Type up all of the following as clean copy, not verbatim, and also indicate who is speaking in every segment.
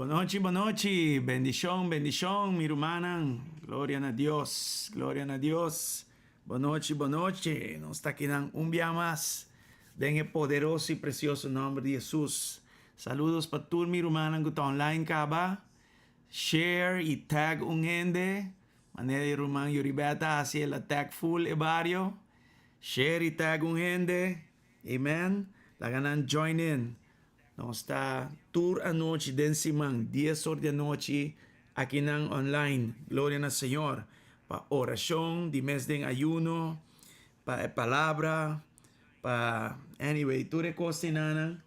Speaker 1: Bon nochi, bon nochi. Bendishon, bendishon, mi rumannan. Gloria na Dios, gloria na Dios. Bon nochi, bon nochi. Nos ta akinan un bia mas den e poderoso i presioso nòmber di Hesus. Saludos pa tur mi rumannan ku ta online kaba. Share i tag un hende, manera e ruman Yuribeth a hasi, el a tag full e bario. Share i tag un hende. Amen. Laga nan join in. Nos ta tur anochi den siman, dies or di anochi, akinan online. Gloria na Señor. Pa orashon, di mes den ayuno, pa e palabra, pa anyway, tur e kos tinanan.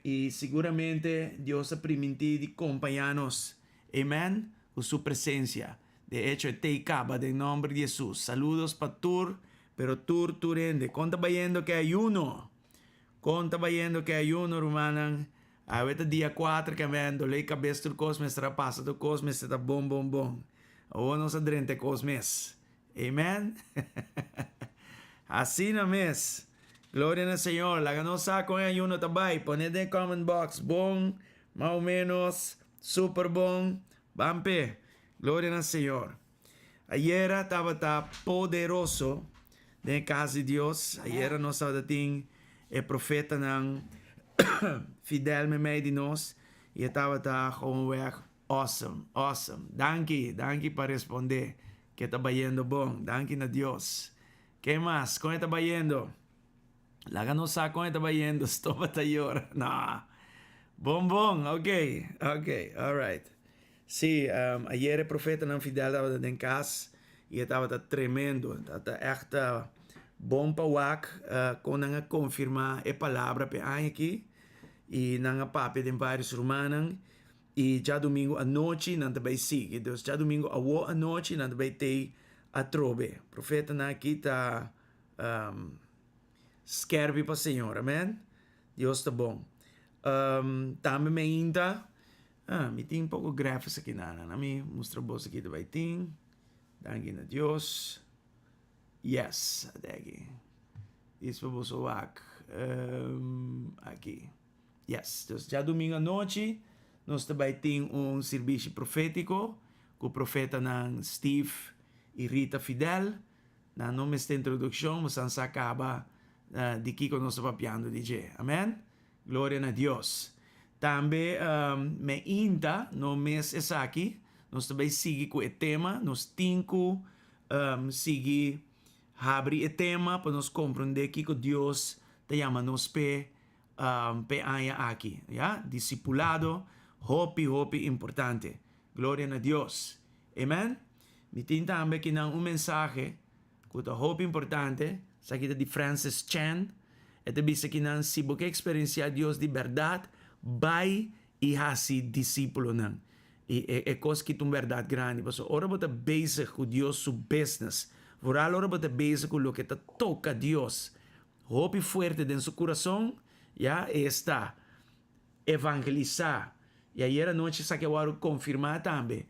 Speaker 1: I siguramente Dios a primintí di kompañá nos. Amen. Ku su presensia. De echo, e tei kaba den nòmber di Hesus. Saludos pa tur, pero tur, tur hende. Kon ta bayendo ku e ayuno? Kon ta bayendo ku e ayuno, rumannan? Awe ta dia kuater ke men dolé kabes tur kos mester a pasa tur kos mester ta bon bon bon. Awor nos a drenta e kos mes. Amen. Asina mes. Gloria na Señor. Laga nos sa kon e ayuno ta bai. Pone den e comment box. Bon, mas o menos, super bon. Ban p'e. Gloria na Señor. Ayera tabata poderoso den e cas di Dios. Ayera nos tabata tin e profetanan Fidel meimei di nos y e tabata gewoonweg awesome, awesome. Danki, danki pa responde ke ta bayendo bon. Danki na Dios. Ken mas? Kon e ta bayendo? Laga nos sa kon e ta bayendo. Stoba ta yora. No. Bon bon, ok, ok, alright. Sí, ayer e profetanan Fidel tabata den kas i e tabata tremendo. Tabata ègt bon pa wak kon nan a konfirmá e palabra p'e aña akí. I nan a papia den vários rumannan. I djadumingu anochi nan ta bai sigui. Dus djadumingu awó anochi nan ta bai tei atrobe. Profetanan akí ta skèrpi pa Señor. Amèn. Dios ta bon. Tambe mi ainda. Ah, mi tin poko graphics aki na nan. Mi mustra bos aki ta bai tin. Danki na Dios. Yes, ate aki. Dis pa boso wak. Aki. Yes, dus djadumingu anochi nos ta bai tin un sirbishi profetiko ku profetanan Steve i Rita Fidel. Nan no mester introdukshon, boso sa kaba di kiko nos ta papiando di dje. Amen. Gloria na Dios. Tambe meinta no mes esaki, nos ta bay sigui cu e tema, nos tin cu sigui habri e tema pa nos comprende kico Dios ta yama nos p'e p'e aña aki, ya, discipulado hopi hopi importante. Gloria na Dios. Amen. Mi tin tambe kinan un mensahe ku ta hopi importante, esaki ta di Francis Chan, e ta bisa kinan si bo ke eksperensiá Dios di bèrdat, bai i hasi disípulonan. I e e kos ki ta un bèrdat grandi, pasobra ora bo ta bezig ku Dios su business, vooral ora bo ta bezig ku loke ta toka Dios hopi fuerte den su kurason, ya, esta evangelisá. I ayer anochi esaki a wòrdu konfirmá tambe,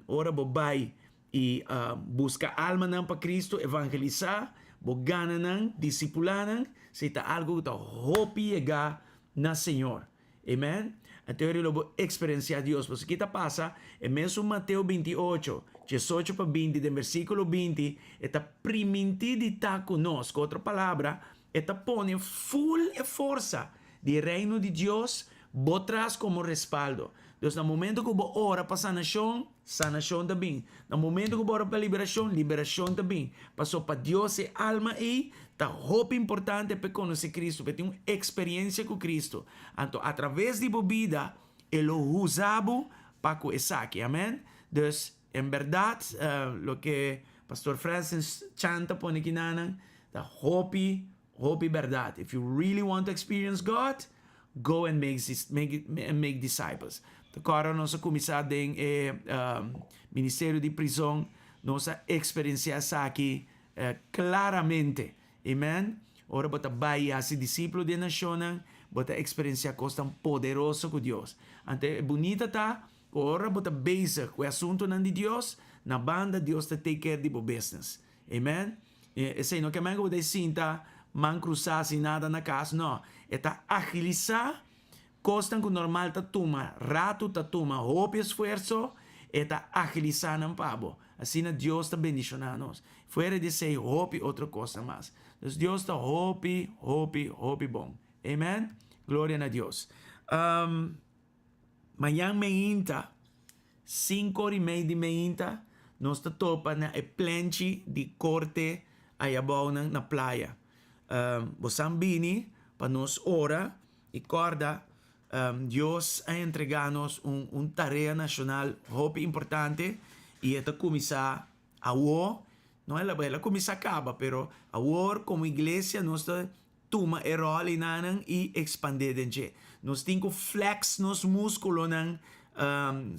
Speaker 1: ora bo bai I buska almanan pa Cristo, evangelisá, bo gana nan, disipulá nan, esei ta algu ku ta hopi yegá na Señor. Amen. Anto eri lo bo eksperensiá Dios. Pasobra ki ta pasa? E mesun Mateo 28, 18 pa 20, den versíkulo 20, e ta primintí di ta ku nos. Ku otro palabra, e ta pone ful e forsa di e Reino di Dios bo tras komo respaldo. Dus na momento ku bo ora pa sanashon, Sanashon ta bin. Na momento ku bo ora pa liberashon, liberashon ta bin. Paso pa Dios e alma ei ta hopi importante p'e konosé Kristu, p'e tin un eksperensia ku Kristu. Anto atraves di bo bida e lo usa bo pa ku esaki. Amen. Dus, en bèrdat, loke Pastor Francis Chan ta pone kinanan ta hopi, hopi bèrdat. If you really want to experience God, Go and make and make disciples. Ta kòrda nos a kuminsá den e ministerio di prizon, nos a eksperensiá esaki klaramente. Amen. Ora bo ta bai i hasi disiplo di e nashonnan, bo ta eksperensiá kosnan poderoso ku Dios. Anto e bunita ta ku ora bo ta bezig ku e asuntunan di Dios, na banda Dios ta take care di bo business. Amen. Esei no ke men ku bo ta sinta man krusá sin nada na kas, no. E ta agilisá Kosnan ku normal ta tuma ratu, ta tuma hopi esfuerso, e ta agilisá nan pa bo. Asina Dios ta bendishoná nos. Fuera di esei hopi otro kosnan mas. Dus Dios ta hopi, hopi, hopi bon. Amen. Gloria na Dios. Mañan meinta, sinku ora i mei di meinta, nos ta topa na e plenchi di korte ayabounan na playa. Bo san bini pa nos ora i kòrda, Dios a entregá nos un un tarea nashonal hopi importante i e ta kuminsá awor, no el a kuminsá kaba, pero awor komo iglesia nos ta Tuma e ròl enanan i ekspandé den dje. Nos tin ku flex nos múskulonan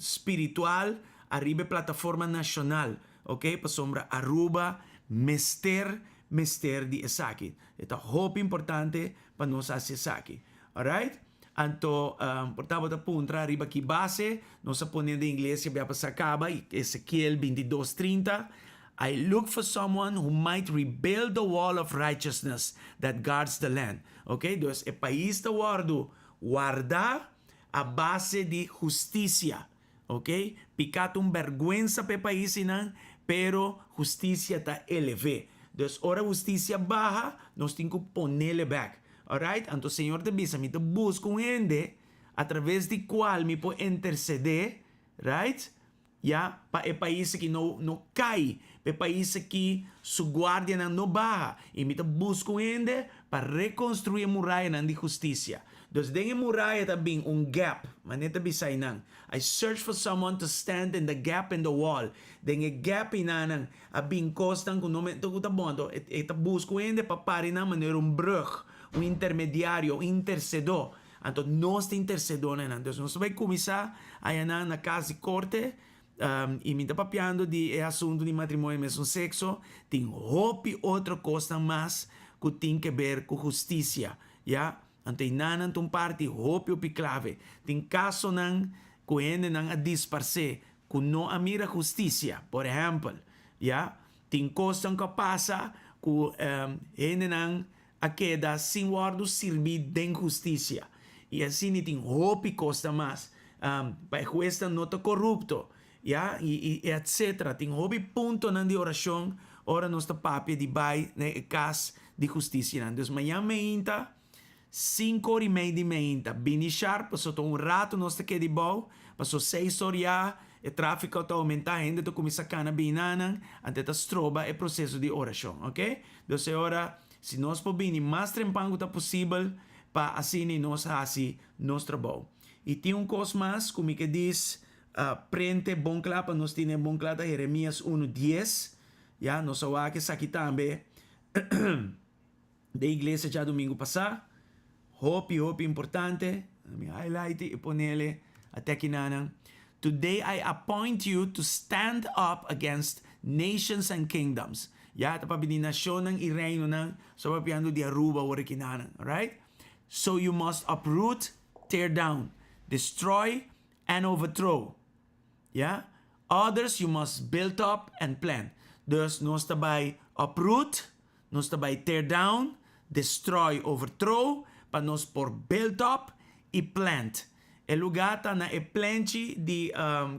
Speaker 1: spiritual ariba e plataforma nashonal, ok, pasobra Aruba mester mester di esaki. E ta hopi importante pa nos hasi esaki. Alright? Anto por tabata puntra riba ki base nos a pone den iglesia bia pasá kaba, Ezekiel 22, 30, I look for someone who might rebuild the wall of righteousness that guards the land. Ok, dus e pais ta wòrdu wardá a base di hustisia. Ok, piká ta un bèrgwensa pa e paisnan, pero hustisia ta elev'é. Dus ora hustisia baha, nos tin ku ponele bèk. Alright, anto Señor ta bisa, mi ta buska un hende a traves di kual mi por intersedé, right? Ya, pa e pais aki no no kai, pa e pais aki su guardianan no baha, i mi ta buska un hende pa rekonstruí e murayanan di hustisia. Dus den e muraya ta bin un gap, manera ta bisa einan, I search for someone to stand in the gap in the wall. Den e gap einanan a bin kosnan ku no me ku ta bon, anto e ta buska un hende pa para einan manera un brug, un intermediario, un intersedó. Anto nos ta intercedónan. Entonces nos ta bai cuminsá ayanan na cas di corte y mi ta papiando di e asunto di matrimonio mesun sexo. Tin hopi otro cosnan mas cu tin ke ber cu husticia, ya. Anto einanan ta un parti hopi hopi clave. Tin casonan cu hendenan a disparcé cu no a mira husticia, por ehempel, ya. Tin cosnan cu a pasa cu hendenan a keda sin wòrdu sirbí den hustisia. I asina tin hopi kosnan mas. Pa e huesnan no ta korupto, ya, i i etsetera. Tin hopi puntonan di orashon ora nos ta papia di bai na e kas di hustisianan. Dus mañan meinta, sinku ora i mei di meinta, bini sharp, pasobra ta un ratu nos ta keda dibou, pasobra seis or ya e tráfiko ta oumentá, hende ta kuminsá kana binanan, anto e ta stroba e proseso di orashon, oke. Dus e ora Si nos por bini mas trempan ku ta posibel pa asina nos hasi nos trabou. I tin un kos mas ku mi ke dis prente bon kla pa nos tene bon kla ta Jeremias unu dies. Ya, nos a wak esaki tambe den iglesia djadumingu pasá. Hopi hopi importante. Mi highlight i ponele a tekinanan. Today I appoint you to stand up against nations and kingdoms. Ya ta papia di nashonnan i reinonan, so papiando di Aruba awor akinanan, alright? So you must uproot, tear down, destroy and overthrow. Ya? Others you must build up and plant. Dus nos ta bai uproot, Nos ta bai tear down, destroy, overthrow pa nos por build up y plant. E lugar ta na e plenchi di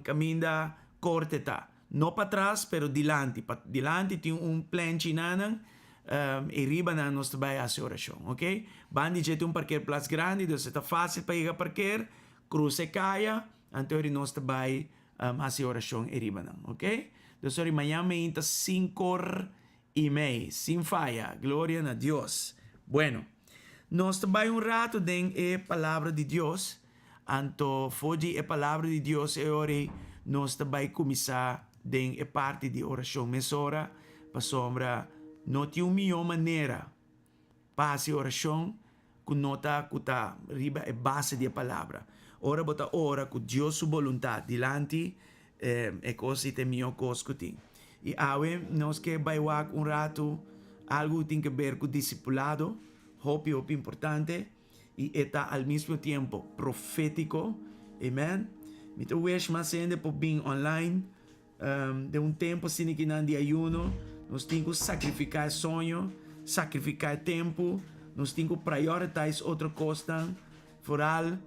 Speaker 1: caminda corte ta. No patras pero dilanti. Pa dilanti tin un plenchi nanan y riba nan nos ta bai haci oracion. Ok. Bandi dje tin un parkeerplaats grandi dus e ta facil pa yega parkeer, cruza e caya anto eri nos ta bai haci oracion e riba nan. Ok. Dus ori mañan meinta cincor I mei, sin faya, gloria na Dios. Bueno, nos ta bai un rato den e Palabra di Dios, anto for di e Palabra di Dios e ora ei nos ta bai kuminsá den e parti di orashon mesora, pasobra no tin un mihó manera pa hasi orashon ku no ta ku ta riba e base di e palabra. Ora bo ta ora ku Dios su boluntat dilanti, e kos ei ta e mihó kos ku tin. I awe nos ke bai wak un ratu algu ku tin ke ber ku disipulado, hopi hopi importante, i e ta al mismo tiempo profétiko. Amen. Mi ta wish mas hende por bin online. Den un tempu asina ki nan di ayuno, nos tin ku sakrifiká e soño, sakrifiká e tempu, nos tin ku prioritize otro kosnan, foral.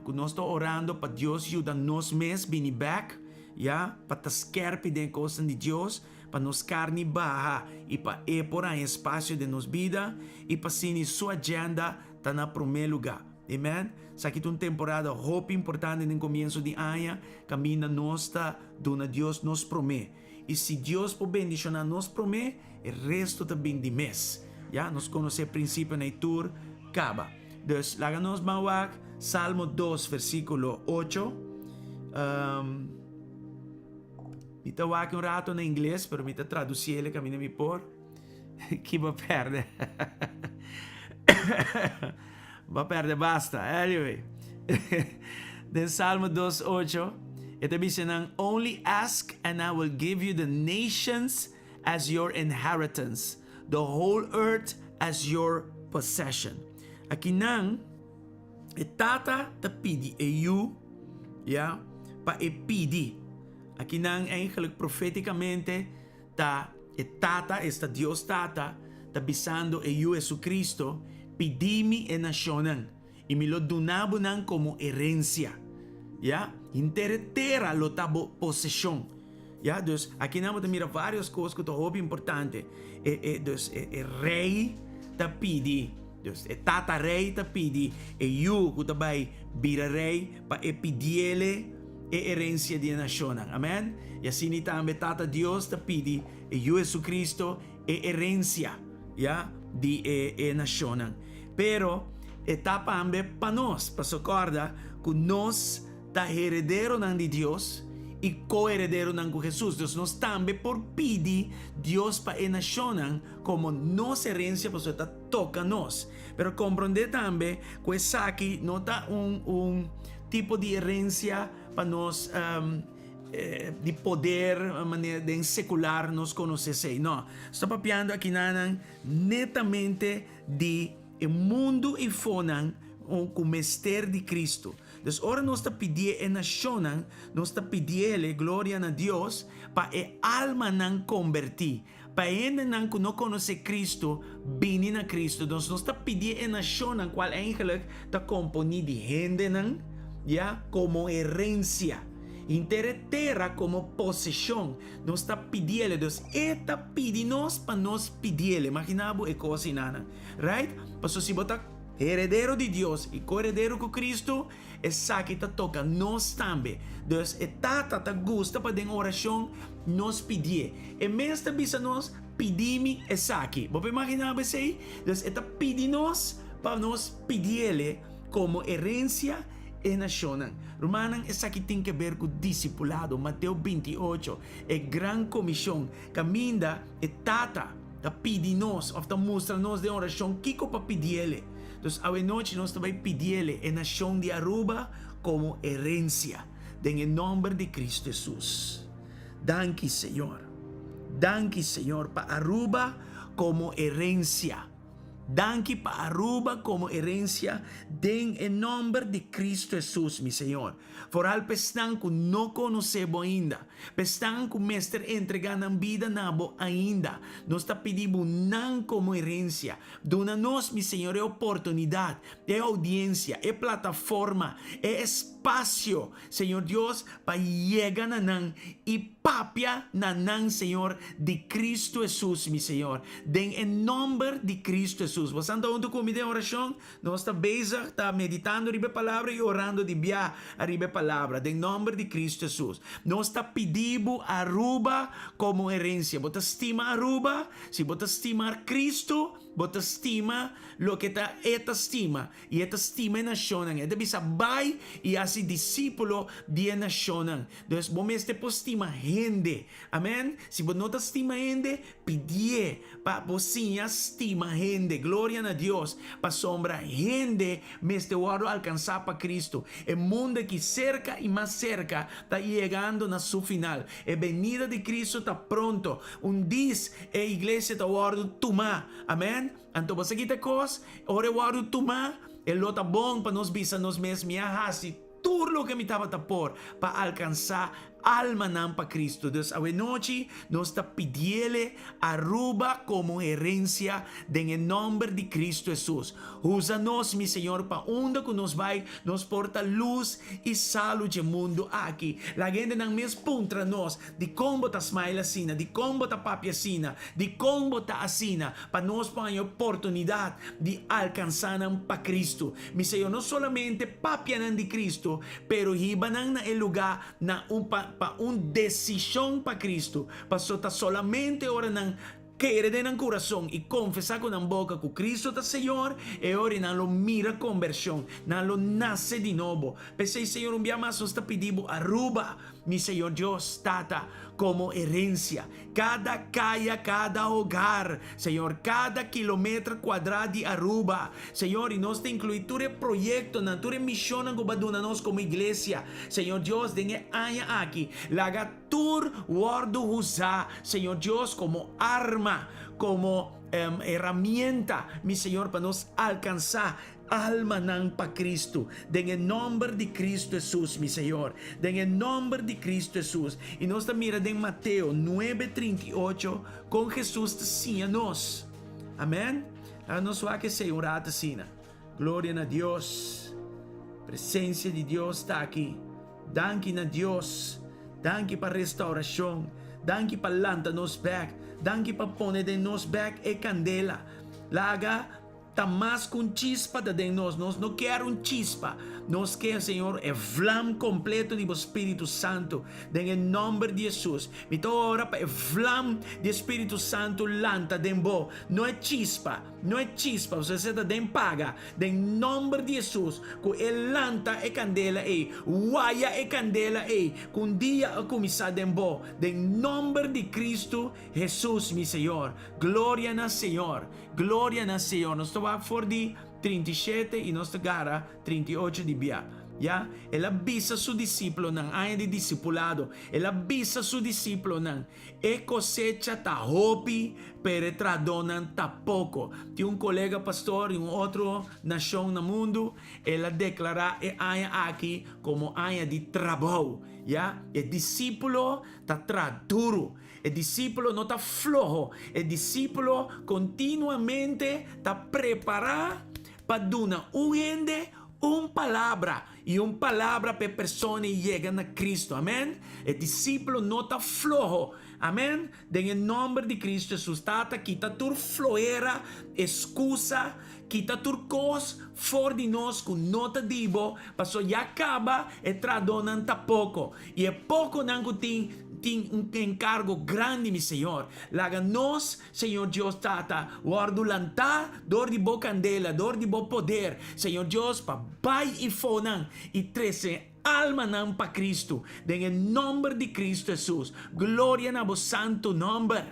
Speaker 1: Ku nos ta orando pa Dios yuda nos mes bini bek, ya, pa ta skerpi den e kosnan di Dios, pa nos karni baha i pa E por haña espasio den nos bida i pa asina Su agenda ta na promé lugá. Amen. Esaki ta un temporada hopi importante den komienso di aña kaminda nos ta duna Dios nos promé. I si Dios por bendishoná nos promé, e resto ta bin di mes. Ya, nos konosé e prinsipionan ei tur kaba. Dus, laga nos ban wak Salmo dos versíkulo ocho. Mi ta wak un rato na ingles, pero mi ta tradusiel e kaminda mi por. Ki bo perde? Bo perde basta. Anyway. Den Salmo dos ocho, e ta bisa nan, Only ask and I will give you the nations as your inheritance, the whole earth as your possession. Akinan, e tata ta pidi e yu, ya, pa e pidi. Akinan eigenlijk profeticamente Ta e Tata, esta Dios Tata, ta bisando e Yu Jesucristo, Pidi mi e nashonnan, i mi lo duna bo nan komo herensia. Ya, henter e tera lo ta bo poseshon. Ya, dus akinan bo ta mira vários kos ku ta hopi importante. E, e, dus e, e rei ta pidi, dus e tata rei ta pidi e yu ku ta bai bira rei pa e pidiele e herensia di e nashonnan. Amen. I asina tambe Tata Dios ta pidi e Yu Jesucristo e herensia, ya, di e e nashonnan. Pero e ta pambe pa nos, paso kòrda ku nos ta herederonan di Dios i ko-herederonan ku Jesus. Dus nos tambe por pidi Dios pa e nashonnan komo nos herensia pasobra ta toka nos. Pero komprondé tambe ku esaki no ta un un tipo di herensia pa nos di poder manera den sekular nos konosé esei. No, nos ta papiando akinanan netamente di e mundu i fonan ku mester di Kristu. Dus ora nos ta pidié e nashonnan, nos ta pidiéle, gloria na Dios, pa e almanan kombertí. Pa e hendenan ku no konosé Kristu bini na Kristu. Dus nos ta pidi e nashonnan kual eigenlijk ta komponí di hendenan, ya, komo herensia. Henter e tera komo poseshon. Nos ta pidiele. Dus e ta pidi nos pa nos pidiele. Imaginá bo e kos einanan. Right? Pasobra si bo ta heredero di Dios i koheredero ku Kristu, Esaki ta toka nos tambe. Dus e Tata ta gusta pa den orashon nos pidié. E mes ta bisa nos, Pidi mi esaki. Bo por imaginá bo esei? Dus e ta pidi nos pa nos pidiele komo herensia e nashonnan. Rumannan, esaki tin ke ber ku disipulado. Mateo 28, e gran komishon, kaminda e Tata ta pidi nos òf ta mustra nos den orashon kiko pa pidiele. Dus awenochi nos ta bai pidiele e nashon di Aruba komo herensia den e nomber di Cristo Jesus. Danki Señor. Danki Señor pa Aruba komo herensia. Danki pa Aruba komo herensia den e nomber di Cristo Jesus mi Señor. Foral pa esnan ku no konosé bo ainda, pa esnan ku mester entregá nan bida na bo ainda. Nos ta pidi bo nan komo herensia. Duna nos, mi Señor, e oportunidat, e oudiensia, e plataforma, e espasio, Señor Dios, pa yega na nan i papia na nan, Señor, di Cristo Hesus, mi Señor. Den e nomber di Cristo Hesus. Bo san ta huntu ku mi den orashon? Nos ta bezig ta meditando riba e palabra i orando di bia ariba e palabra. Den nomber di Cristo Hesus. Nos ta pidi bo Aruba komo herensia. Bo ta stima Aruba? Si bo ta stima Cristo, bo ta stima loke ta E ta stima, i E ta stima e nashonnan. E ta bisa, Bai i hasi disípulo di e nashonnan. Dus, bo mester por stima hende. Amen. Si bo no ta stima hende, pidié pa bo siña stima hende. Gloria na Dios, pasobra hende mester wòrdu alkansá pa Cristo. E mundu aki serka i mas serka ta yegando na su final. E benida di Cristo ta pronto. Un dis e iglesia ta wòrdu tumá. Amèn. Anto bo sa kita kos? Ora e wòrdu tumá, e lo ta bon pa nos bisa nos mes, Mi a hasi tur loke mi tabata por pa alkansá. almanan pa Cristo. Dus awe nochi nos ta pidiele Aruba como herencia den e nomber di Cristo Jesus. Usa nos, mi Señor, pa unda cu nos bay, nos por ta luz y salu dje mundo aki. Laga hendenan mes puntra nos, Dicon bo ta smile asina? Dicon bo ta papia asina? Dicon bo ta asina? Pa nos por haña oportunidad di alcansa nan pa Cristo. Mi Señor, no solamente papia nan di Cristo, pero hiba nan na e lugar na un pa pa un decision pa Cristo. Paso ta solamente ora nan kere den nan curason y confesa cu nan boca cu Cristo ta Señor, e ora nan lo mira conversion, nan lo nace di nobo. P'esey, Señor, un bia mas nos ta pidi Bo Aruba, Mi Señor Dios, Tata, como herencia, cada caya, cada hogar, Señor, cada kilometer cuadra di Aruba, Señor, y nos ta inclui tur e proyectonan, tur e misionnan cu Bo a duna nos como iglesia, Señor Dios, den e aña aki, laga tur wordo usa, Señor Dios, como arma, como herramienta, mi Señor, pa nos alcansa Almanan pa Cristo, den e nomber di Cristo Hesus, mi Señor, den e nomber di Cristo Hesus. Y nos ta mira den Mateo nuebe 38 con Hesus ta siña nos. Amen. Laga nos wak esey un rato asina. Gloria na Dios. Presencia di Dios ta aki. Danki na Dios. Danki pa restauracion. Danki pa lanta nos bek. Danki pa pone den nos bek e candela. Laga Ta mas ku un chispa ta den nos. Nos no kier un chispa. Nos ke, Señor, e vlam kompleto di bo Spiritu Santu. Den e nòmber di Hesus, mi ta ora pa e vlam di e Spiritu Santu lanta den bo. No e chispa, no e chispa, pasobra esei ta den paga. Den nòmber di Hesus, ku e lanta e kandela ei, waya e kandela ei, ku un dia a kuminsá den bo. Den nòmber di Kristu Hesus, mi Señor. Gloria na Señor. Gloria na Señor. Nos ta wak for di 37 i nos ta gara 38 di bia. Ya, el a bisa su disiplonan, aña di disipulado, el a bisa su disiplonan, E kosecha ta hopi, pero e trahadónan ta poko. Tin un kolega pastor di un otro nashon na mundu, el a deklará e aña aki komo aña di trabou. Ya, e disípulo ta traha duru. E disípulo no ta floho. E disípulo kontinuamente ta prepará pa duna un hende un palabra i un palabra pa e persona yega na Cristo. Amèn. E disípulo no ta floho. Amèn. Den e nòmber di Cristo Hesus, Tata, kita tur flohera, eskusa, kita tur kos for di nos ku no ta di Bo, pasobra ya kaba e trahadónan ta poko, i e pokonan ku tin Tin un enkargo grandi, mi Señor. Laga nos, Señor Dios Tata, wòrdu lantá dor di Bo kandela, dor di Bo poder, Señor Dios, pa bai i fonan i trese almanan pa Cristo, den e nòmber di Cristo Hesus. Gloria na Bo santu nòmber.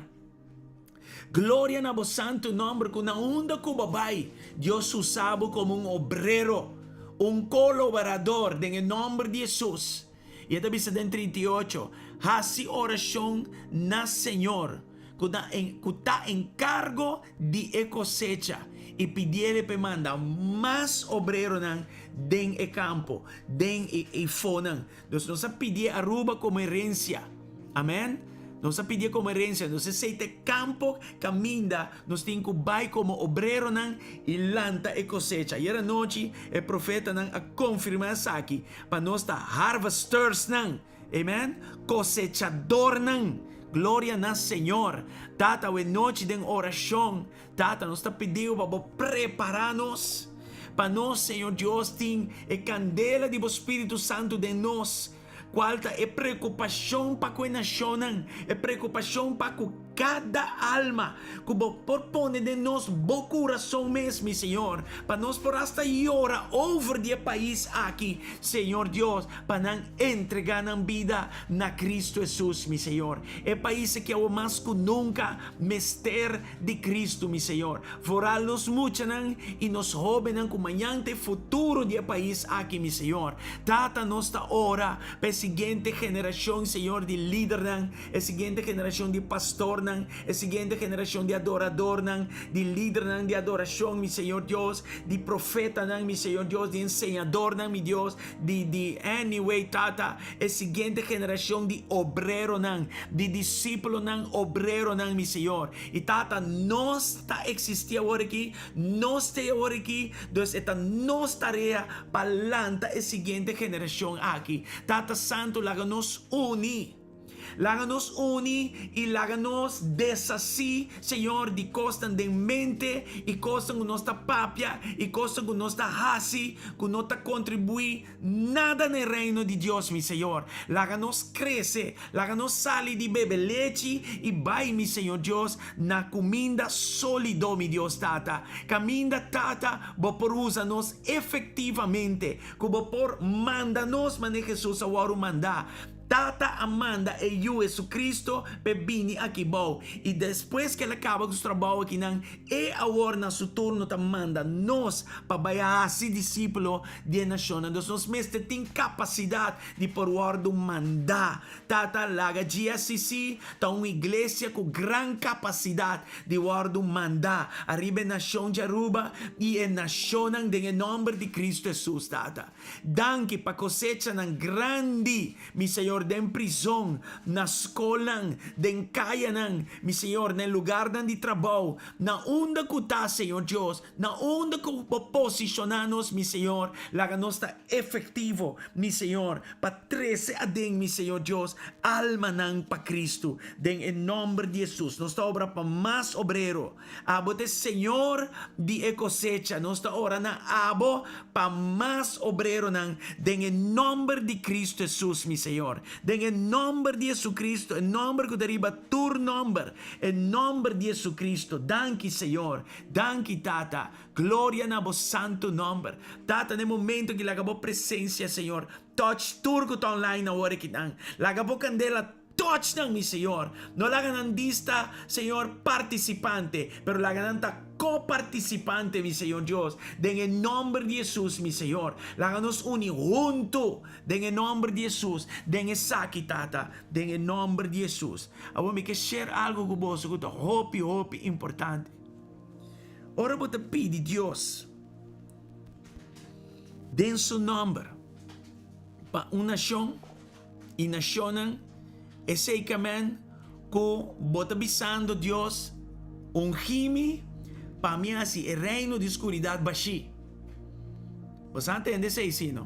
Speaker 1: Gloria na Bo santu nòmber, ku na unda ku Bo bai, Dios usa Bo komo un obrero, un koloborador, den e nòmber di Hesus. I e ta bisa den 38, Hasi orashon na Señor, ku ta ku ta enkargo di e kosecha, i pidiele pa e manda mas obreronan den e kampo, den e eifonan. Dus nos a pidié Aruba komo herensia. Amen. Nos a pidié komo herensia. Nos esei ta e kampo kaminda nos tin ku bai komo obreronan i lanta e kosecha. Ayer anochi e profetanan a konfirmá esaki. Pa nos ta harvestersnan, amen, kosechadornan. Gloria na Señor. Tata, awe nochi den orashon, Tata, nos ta pidiu pa Bo prepará nos, pa nos, Señor Dios, tin e kandela di Bo Spiritu Santu den nos, kual ta e preokupashon pa ku e nashonnan, e preokupashon pa ku Kada alma ku Bo por pone den nos Bo kurason mes, mi Señor, pa nos por hasta yora over di e pais aki, Señor Dios, pa nan entregá nan bida na Cristo Hesus, mi Señor. E pais aki awo mas ku nunka mester di Cristo, mi Señor. Foral nos muchanan i nos hóbennan ku mañan ta e futuro di e pais aki, mi Señor. Tata, nos ta ora pa e. siguiente generashon, Señor, di lidernan, e siguiente generashon di pastornan, e siguiente generashon di adoradornan, di lidernan di adorashon, mi Señor Dios, di profetanan, mi Señor Dios, di enseñadornan, mi Dios, di, di, anyway, Tata, e siguiente generashon di obreronan, di disípulonan obreronan, mi Señor. I Tata, nos ta eksistí awor aki, nos t'ei awor aki, dus e ta nos tarea pa lanta e siguiente generashon aki. Tata Santu, laga nos uni. Laga nos uni i laga nos deshasí, Señor, di kosnan den mente i kosnan ku nos ta papia i kosnan ku nos ta hasi ku no ta kontribuí nada na e Reino di Dios, mi Señor. Laga nos krese, laga nos sali di bebe lechi i bai, mi Señor Dios, na kuminda sólido, mi Dios Tata. Kaminda, Tata, Bo por usa nos efektivamente, ku Bo por manda nos manera Hesus a wòrdu mandá. Tata a manda e Yu Jesucristo p'e bini aki bou, i despues ku el a kaba ku su trabou akinan, e awor na su turno ta manda nos pa bai hasi disípulo di e nashonnan. Dus nos mester tin kapasidat di por wòrdu mandá. Tata laga GSCC ta un iglesia ku gran kapasidat di wòrdu mandá ariba e nashon di Aruba i e nashonnan den e nòmber di Cristo Jesus, Tata. Danki pa kosechanan grandi, mi Señor, den prizon, na skolnan, den kayanan, mi Señor, na e lugarnan di trabou, na unda ku ta, Señor Dios, na unda ku Bo posishoná nos, mi Señor, laga nos ta efektivo, mi Señor, pa trese aden, mi Señor Dios, almanan pa Kristu. Den e nòmber di Hesus, nos ta obra pa mas obrero. Abo ta e Señor di e kosecha. Nos ta ora na Abo pa mas obreronan den e nòmber di Kristu Hesus, mi Señor. Den e nòmber di Jesucristo, e nòmber ku ta riba tur nòmber, e nòmber di Jesucristo. Danki, Señor. Danki, Tata. Gloria na Bo santu nòmber. Tata, na e momento aki laga Bo presensia, Señor, touch tur ku ta online awor akinan. Laga Bo kandela Touch nan, mi Señor. No laga nan dista, Señor, participante, pero laga nan ta coparticipante, mi Señor Dios, den e nomber di Jesus, mi Señor. Laga nos uni hunto den e nomber di Jesus, den esaki, Tata, den e nomber di Jesus. Awor mi ke share algo cu boso cu ta hopi, hopi importante. Ora bo ta pidi Dios den su nomber pa un nacion, i nashonnan, esei ke men ku bo ta bisando Dios, Ungí mi pa mi hasi e reino di skuridat bashí. Bo sa tende esei, si no?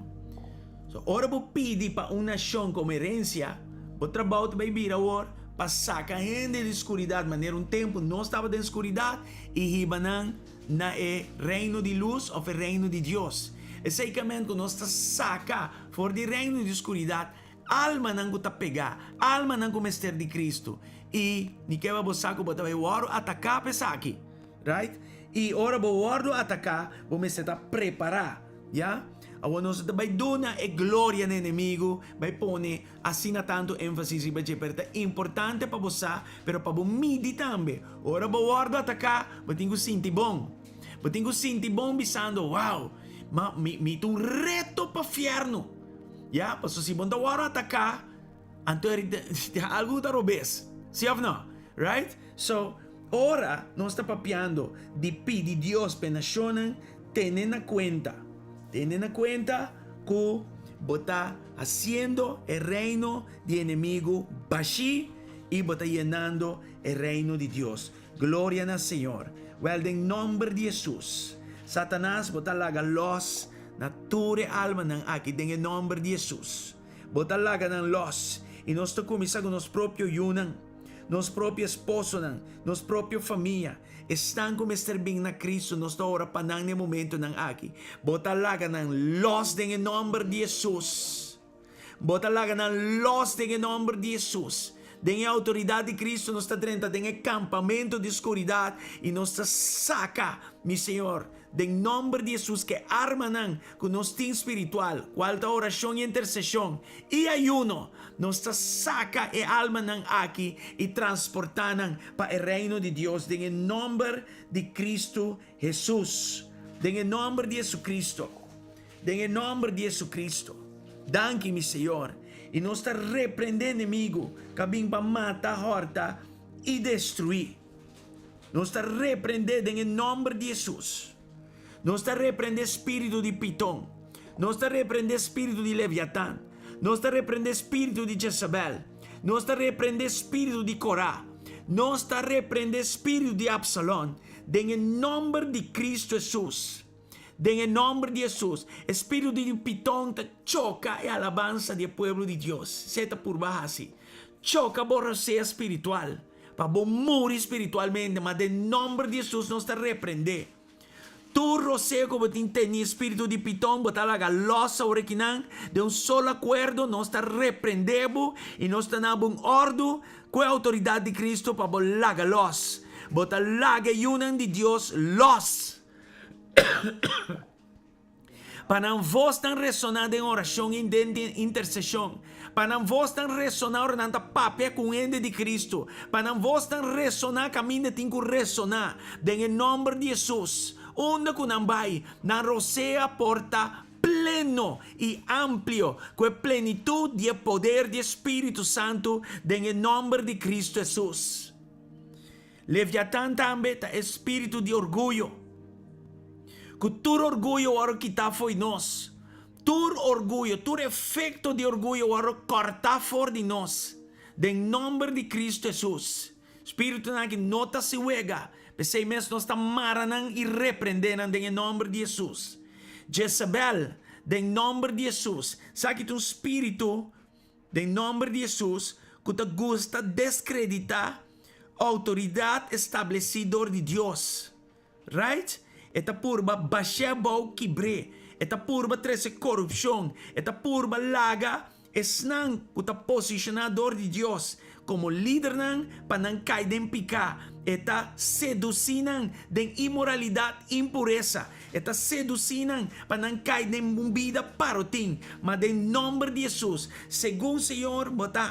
Speaker 1: So, ora bo pidi pa un nashon komo herensia, bo trabou ta bai bira awor pa saka hende di skuridat manera un tempu nos tabata den skuridat i hiba nan na e reino di lus òf e reino di Dios. Esei ke men ku nos ta saka For di reino di skuridat, almanan ku ta pegá, almanan ku mester di Kristu. I mi ke pa bo sa ku bo ta bai wòrdu ataká pa esaki. Right? I ora bo wòrdu ataká, bo mester ta prepará. Ya? Awor nos no ta bai duna e gloria na enemigu, bai pone asina tantu énfasis riba dje, pero ta importante pa bo sa, pero pa bo midi tambe. Ora bo wòrdu ataká, bo tin ku sinti bon. Bo tin ku sinti bon bisando, Wow, ma mi, mi ta un reto pa fièrnu. Ya, pasobra si bo no ta wòrdu ataká, anto algu ta robes. Sí òf no? Right? So, ora nos ta papiando di pidi Dios pa e nashonnan, tene na kuenta, tene na kuenta ku bo ta hasiendo e reino di enemigu bashí i bo ta yenando e reino di Dios. Gloria na Señor. Wel den nomber di Hesus. Satanas bo ta laga los na tur e almanan aki den e nomber di Hesus. Bo ta laga nan los y nos ta cuminsa cu nos propio yunan, nos propio esposonan, nos propio famia, esnan cu mester bin na Cristo nos ta ora pa nan na e momentonan aki. Bo ta laga nan los den e nomber di Hesus. Bo ta laga nan los den e nomber di Hesus. Den e autoridad di Cristo nos ta drenta den e campamento di oscuridad y nos ta saca, mi Señor, den nomber di Hesus ke armanan cu nos tin spiritual, cual ta oracion y intercesion y ayuno, nos ta saca e almanan aki y transporta nan pa e reino di Dios den e nomber di Cristo Hesus. Den e nomber di Jesucristo. Den e nomber di Jesucristo. Danki mi Señor. I nos ta reprendé enemigu ku a bin pa mata, hòrta i destruí. Nos ta reprendé den e nòmber di Hesus. Nos ta reprendé spiritu di Piton. Nos ta reprendé spiritu di Leviatan. Nos ta reprendé spiritu di Jezabel. Nos ta reprendé spiritu di Korá. Nos ta reprendé spiritu di Absalon den e nòmber di Kristu Hesus. Den e nòmber di Hesus. E spiritu di Piton ta choka e alabansa di e pueblo di Dios. Esei ta purba hasi. Choka bo rosea spiritual pa bo muri spiritualmente, ma den nòmber di Hesus nos ta reprendé. Tur roseo ku bo tin teni e spiritu di piton bo ta laga lòs awor akinan, den un solo akuerdo nos ta reprendé bo i nos ta na bo un òrdu ku e outoridat di Kristu pa bo laga lòs. Bo ta laga e yunan di Dios lòs. Pa nan vosnan resoná den orashon i den interseshon. Pa nan vosnan resoná ora nan ta papia ku un hende di Kristu. Pa nan vosnan resoná kaminda tin ku resoná. Den e nòmber di Hesus, unda ku nan bai, nan rosea por ta pleno i amplio ku e plenitut di e poder di e Spiritu Santu den e nòmber di Kristu Hesus. Leviatan tambe ta e spiritu di orguyo. Ku tur orguyo wòrdu kitá fo'i nos. Tur orguyo, tur efekto di orguyo wòrdu kòrtá for di nos, den nòmber di Kristu Hesus. Spiritunan aki no ta si wega, p'esei mes nos ta mara nan i reprendé nan den e nòmber di Hesus. Jezabel, den nòmber di Hesus, sa ki ta un spiritu Den nomber di Hesus ku ta gusta deskreditá outoridat establesí dor di Dios. Right? E ta purba bash'é abou kibr'é. E ta purba trese korupshon. E ta purba laga esnan ku ta posishoná dor di Dios komo lidernan pa nan kai den piká. E ta sedusí nan den inmoralidat, impuresa. E ta sedusí nan pa nan kai den un bida parotin. Ma den nòmber di Hesus, segun Señor bo ta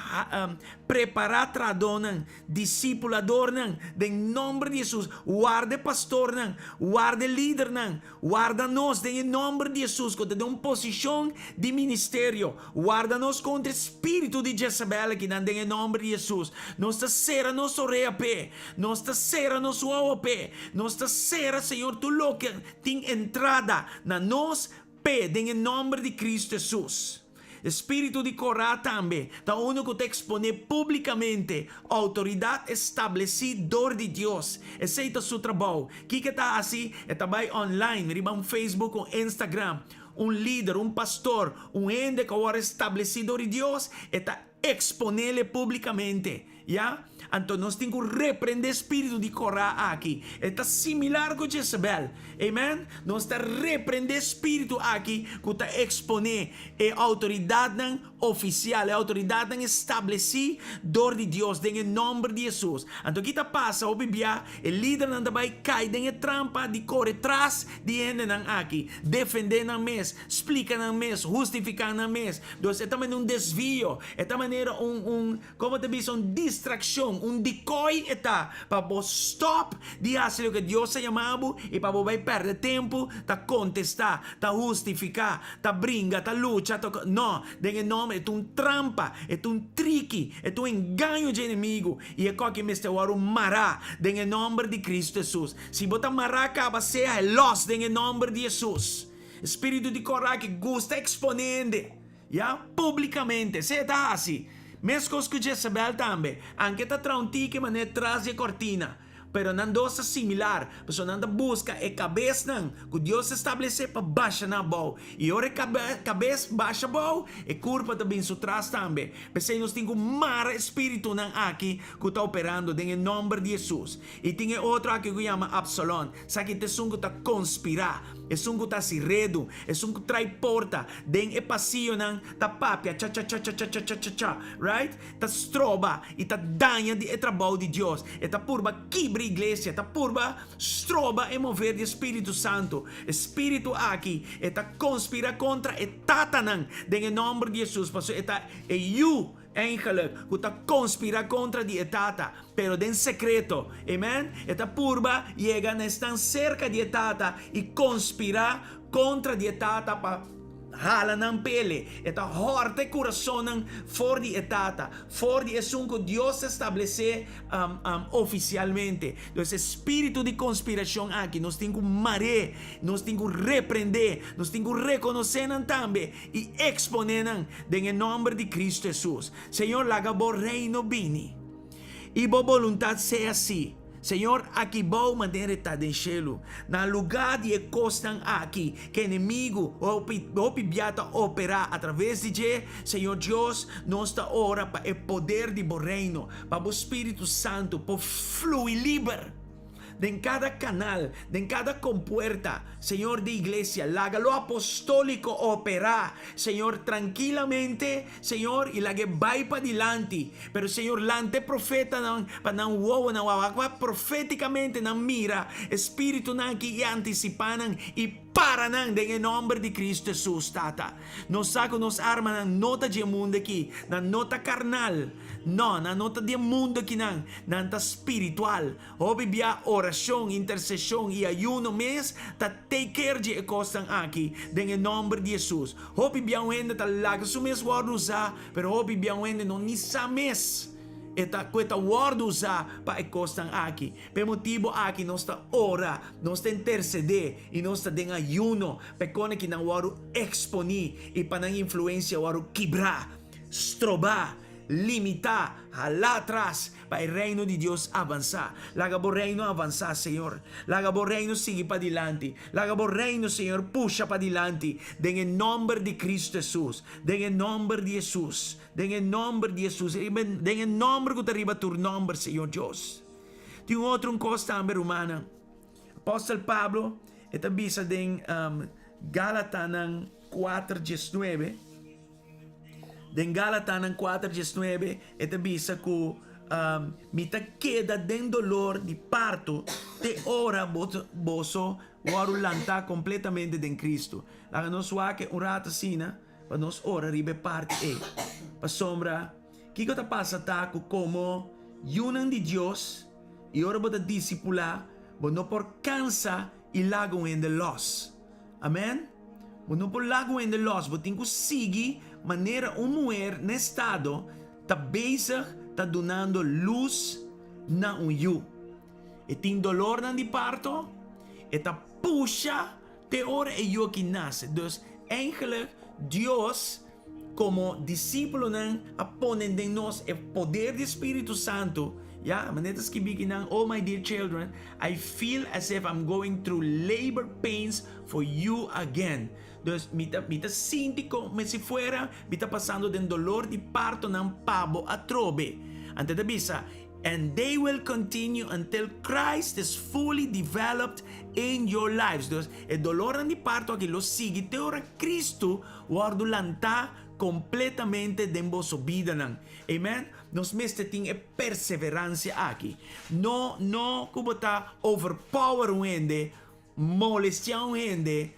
Speaker 1: prepará trahadónan, disipuladornan, den nòmber di Hesus, warda e pastornan, warda e lidernan, warda nos den e nòmber di Hesus ku ta den un posishon di ministerio, warda nos kontra e spiritu di Jezabel akinan den e nòmber di Hesus. Nos ta sera nos orea p'e. Nos ta sera nos wowo p'e. Nos ta sera, Señor, tur loke tin entrada na nos p'e den e nòmber di Cristo Hesus. E spiritu di Korá tambe ta unu ku ta eksponé públikamente outoridat establesí dor di Dios. Esei ta su trabou. Kiko e ta hasi? E ta bai online riba un Facebook o Instagram. Un lider, un pastor, un hende ku a wòrdu establesí dor di Dios, e ta Exponele publicamente, ya? Anto nos tin cu reprende spiritu di Corá aki. E ta similar cu Jezebel. Amen? Nos ta reprende spiritu aki cu ta expone e autoridadnan oficial, e autoridadnan estableci dor di Dios den e nomber di Jesus. Anto ki ta pasa hopi bia? E lidernan ta bay cay den e trampa di core tras di e hendenan aki, defende nan mes, splica nan mes, hustifica nan mes. Dus e ta manera un desvio, e ta manera un, un, como ta bisa, un distraccion, un decoy e ta pa bo stop di haci loke Dios a yama bo y pa bo bay perde tempo ta contesta, ta hustifica, ta bringa, ta lucha, ta, no, den e nomber, e ta un trampa, e ta un triki, e ta un engaño dje enemigo y e koki mester wòrdu mará den e nomber di Cristo Jesus. Si bo ta mará caba sea e los den e nomber di Jesus. Spiritu di Korá ki gusta eksponé hende, ya, públikamente. Esei e ta hasi. Meskos ku Jezebel tambe. Anke e ta traha un tiki manera tras di e kòrtina. Pero nan dos ta similar, pasobra nan ta buska e kabesnan ku Dios a establesé pa basha nan abou. I ora e kabes basha abou, e kurpa ta bin su tras tambe. P'esei nos tin ku mara e spiritunan aki ku ta operando den e nòmber di Hesus. I tin e otro aki ku yama Absalon. Esaki ta esun ku ta konspirá, esun ku ta hasi redu, esun ku trai porta den e pasionan ta papia cha-cha-cha-cha-cha-cha-cha-cha, right? Ta stroba i ta daña di e trabou di Dios. E ta purba kibra iglesia, ta purba stroba e mover di e Spiritu Santu. E spiritu aki e ta konspirá kontra e tatanan den e nòmber di Hesus, pasobra e ta e yu. Eigenlijk, ku ta konspirá kontra di e Tata, pero den sekreto. Amen? E ta purba yega na esnan serka di e Tata i konspirá kontra di e Tata pa hala nan pele, e ta hòrta e kurasonnan for di e Tata, for di esun ku Dios a establesé ofisialmente. Dus e spiritu di konspirashon aki nos tin ku mar'é, nos tin ku reprendé, nos tin ku rekonosé nan tambe i eksponé nan den e nòmber di Kristu Hesus. Señor, laga bo reino bini i bo boluntat sea si. Señor, aki bou manera e ta den shelu. Na lugá di e kosnan aki ku enemigu hopi hopi bia ta operá atraves di dje, Señor Dios, nos ta ora pa e poder di bo Reino, pa bo Spiritu Santu por flui liber den kada kanal, den kada kompuerta, Señor, di iglesia. Laga lo apostóliko operá, Señor, trankilamente, Señor, i laga e bai padilanti. Pero Señor lanta e profetanan pa nan wowonan wak pa profeticamente nan mira e spiritunan aki i anticipa nan i para nan den e nomber di Cristo Jesus. Tata, nos sa cu nos armanan no ta dje mundo aki, nan no ta carnal, no, nan no ta di e mundo aki nan, nan ta spiritual. Hopi bia oracion, intercesion i ayuno mes ta take care dje e cosnan aki den e nomber di Jesus. Hopi bia un hende ta laga su mes wordo usa. Pero hopi bia un hende no ni sa mes e ta ku e ta wòrdu usá pa e kosnan aki. Pa e motibu aki nos ta ora, nos ta intersedé i nos ta den ayuno pa e kosnan ki nan wòrdu eksponí i pa nan influensia wòrdu kibrá, strobá, limitá, halá atras pa e Reino di Dios avansá. Laga bo Reino avansá, Señor. Laga bo Reino sigui padilanti. Laga bo Reino, Señor, pusha padilanti den e nòmber di Kristu Hesus. Den e nòmber di Hesus, den e nòmber di Hesus, den e nòmber ku ta riba tur nòmber, Señor Dios. Tin un otro un kos tambe, rumannan. Apòstel Pablo e ta bisa den Galatanan kuater diesnuebe, den Galatanan kuater diesnuebe e ta bisa ku mi ta keda den dolor di parto te ora boso wòrdu lantá kompletamente den Kristu. Laga nos wak un rato asina pa nos ora riba e parti ei. Pasobra, kiko ta pasa ta ku komo yunan di Dios i ora bo ta disipulá, bo no por kansa i laga un hende lòs. Amèn? Bo no por laga un hende lòs. Bo tin ku sigui manera un muher na estado ta bezig ta dunando lus na un yu. E tin dolornan di parto, e ta pusha te ora e yu aki nase. Dus, eigenlijk, Dios, komo disípulonan, a pone den nos e poder di Spiritu Santu. Ya, manera ta skibí kinan, Oh my dear children, I feel as if I'm going through labor pains for you again. Dus, mi ta, mi ta sinti como si fuera mi ta pasando den dolor di partonan pa bo atrobe. Anto e ta bisa, And they will continue until Christ is fully developed in your lives. Dus, e dolornan di parto aki lo sigui te ora Cristo wòrdu lantá kompletamente den boso bidanan. Amen. Nos mester tin e perseveransia aki. No, no ku bo ta overpower un hende, molestiá un hende,